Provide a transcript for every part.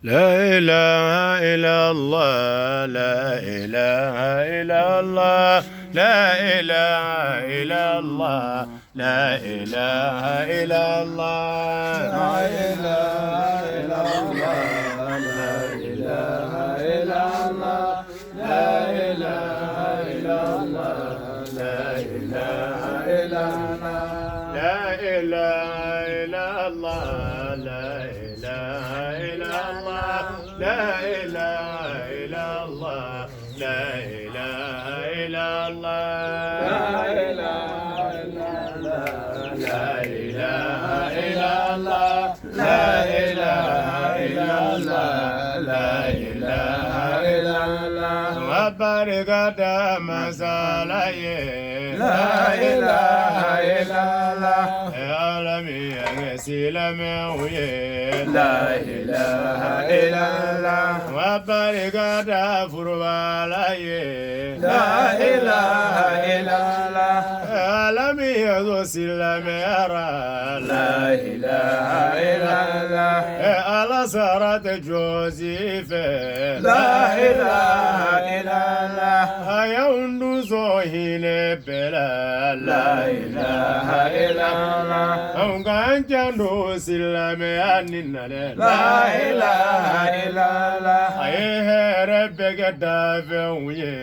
لا إله إلا الله، لا إله إلا الله، لا إله إلا الله، لا إله إلا الله، لا إله إلا الله، لا إله إلا الله، لا إله إلا الله، لا إله إلا الله، لا إله إلا الله، لا إله إلا الله، لا إله إلا الله، لا إله إلا الله، لا إله إلا الله، لا إله إلا الله، لا إله إلا الله، لا إله إلا الله. Wa barika da masa la ye. لا إله إلا الله. Ala min ye silamɛw ye. لا إله إلا الله. Wa barika da furubala ye. لا إله إلا الله. Ala min ye zo silamɛyara. لا إله إلا الله. Ala sara tɛ jɔsi fɛ. لا إله إلا الله. A y'anw dun sɔn hinɛ bɛɛ la. لا إله إلا الله. Anw k'an janto silamɛya nin na dɛ. لا إله إلا الله. A ye hɛrɛ bɛɛ kɛ dafɛnw ye.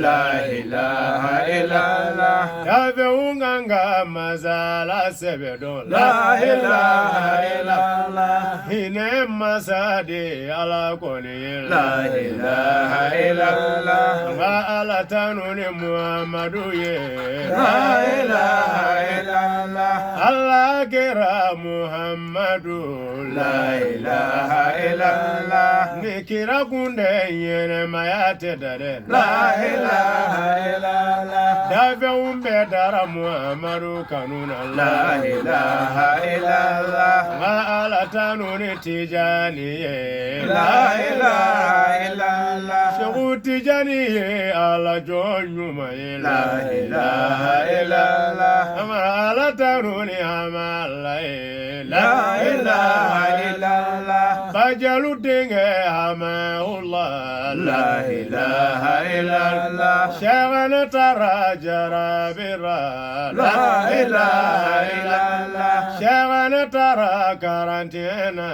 لا إله إلا الله. Dafɛnw kan ka masala sɛbɛ dɔn. لا إله إلا الله. Hinɛ masa de Ala kɔni ye. لا إله إلا الله. An ka Ala tanu ni Muhamadu ye. لا إله إلا الله. Ala kira Muhamadu. لا إله إلا الله. Ni kira kun tɛ ɲɛnɛmaya tɛ da dɛ. لا إله إلا الله. Dafɛnw bɛɛ dara Muhamadu kanu na. لا إله إلا الله. An ka Ala tanu ni Tijani ye. لا إله إلا الله. Seku Tijani ye Ala jɔn ɲuman ye. لا إله إلا الله. An ka Ala tanu ni Hamala ye. لا إله إلا الله. Bajalu denkɛ Hamahula. لا إله إلا الله. Sɛgɛnɛ taara jarabira. لا إله إلا الله. Sɛgɛnɛ taara karantina.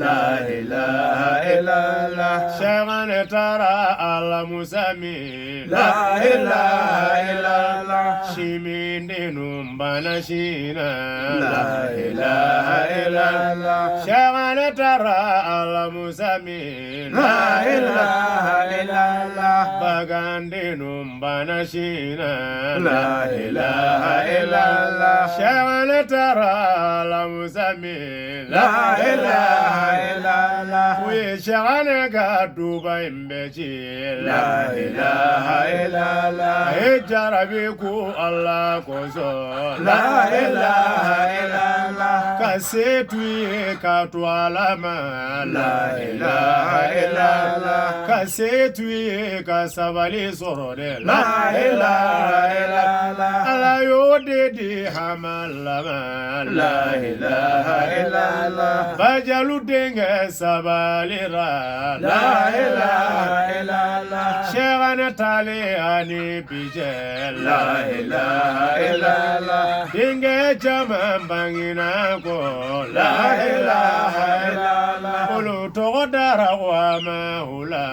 لا إله إلا الله. Sɛgɛnɛ taara Alamusami. لا إله إلا الله. Simindenu bana sina. لا إله إلا الله. Sɛgɛnɛ taara Alamusami. لا إله إلا الله. Bagandenu bana sina. لا إله إلا الله. Sɛgɛnɛ taara Alamusami. لا إله إلا الله. U ye Sɛgɛnɛ ka duba in bɛɛ ci. لا إله إلا الله. A ye jarabi ku Ala kosɔn. لا إله إلا الله. Ka se t'u ye ka to Ala ma. لا إله إلا الله. Ka se t'u ye ka sabali sɔrɔ dɛ. لا إله إلا الله. Ala y'o de di Hamala ma. لا إله إلا الله. Bajalu denkɛ sabalira. لا إله إلا الله. Sɛgɛnɛ taalen ani bi cɛ. لا إله إلا الله. Denkɛ caman bangena kɔ. لا إله إلا الله. Olu tɔgɔ dara Hamahula.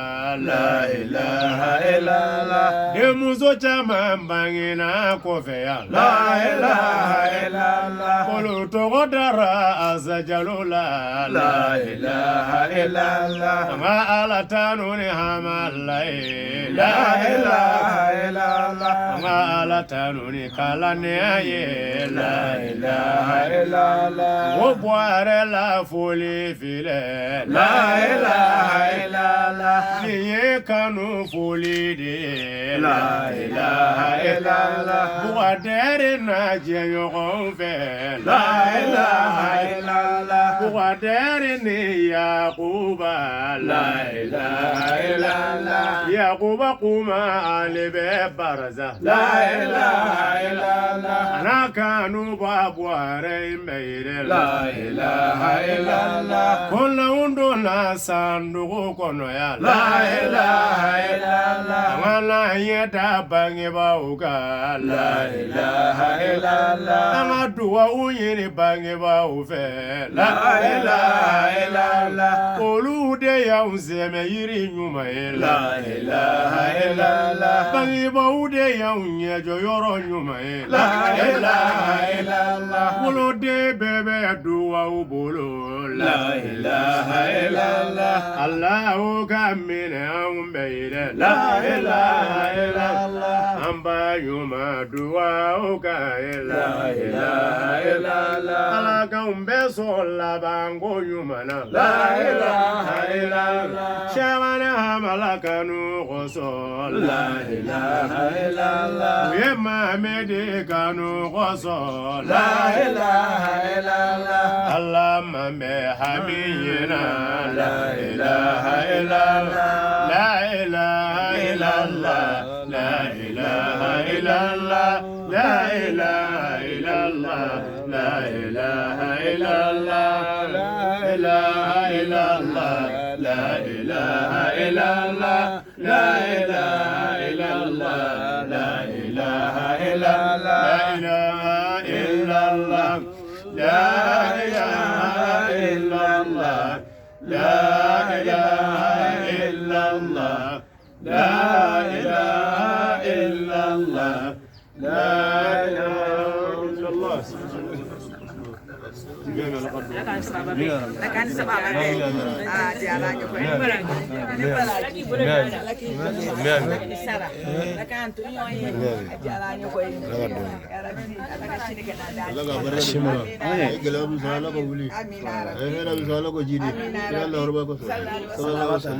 لا إله إلا الله. Denmuso caman bangena kɔfɛ yan. لا إله إلا الله. Olu tɔgɔ dara Azajalu la. لا إله إلا الله. An ka Ala tanu ni Hamala ye. لا إله إلا الله. An ka Ala tanu ni kalandenya ye. لا إله إلا الله. O bɔrɛ la foli filɛ. لا إله إلا الله. Nin ye kanu foli de ye. لا إله إلا illallah. Bugadɛri na jɛɲɔgɔn fɛ. La ilaha illallah. Bugadɛri ni Yakuba. La ilaha illallah. Yakuba kuma ale bɛ baraza. La ilaha illallah. Ana kanu ba buware in bɛ yɛrɛ la. La ilaha illallah. Ko n'anw donna sandugu kɔnɔ ya la. La ilaha illallah. An kana ɲɛ da bangebaaw kan. La ilaha illallah. An ka duwawu ɲini bangebaaw fɛ. La ilaha illallah. Olu de y'anw sɛmɛ yiri ɲuman ye la. La ilaha illallah. Bangebaaw de y'anw ɲɛjɔ yɔrɔ ɲuman ye la. La ilaha illallah. Woloden bɛɛ bɛ duwawu bolo la. La ilaha illallah. Alahu ka minɛ anw bɛɛ ye dɛ. La ilaha illallah. An ba ɲuman duwawu ka ye la. La ilaha illallah. Ala k'anw bɛɛ sɔn labanko ɲuman na. La ilaha illallah. Sɛbɛnni hamala kanu kosɔn. La ilaha illallah. U ye Mamedi kanu kosɔn. La ilaha illallah. Ala ma bɛ hami ɲɛna. La ilaha illallah. La ilaha illallah. La ilaha illallah. La ilaha illallah. La ilaha illallah. La ilaha illallah. La ilaha illallah. La ilaha illallah. La ilaha illallah. La ilaha illallah. La ilaha illallah. La ilaha illallah. La ilaha illallah. La k'an sababa bɛɛ a diyara an ye koyi ne baraji ala k'i ni sara ala k'an to ɲɔgɔn ye a diyara an ye koyi yarabi ala ka sini kɛ n'a d'an Ala ka barika Amina. ye gɛlɛya min sɔrɔ, Ala ka wuli. Amina. A ye hɛrɛ min sɔrɔ, Ala k'o jidi. Amina. Kira lahɔrɔma kosɔn. Sallallahu alaihi Sallallahu alaihi wasallam.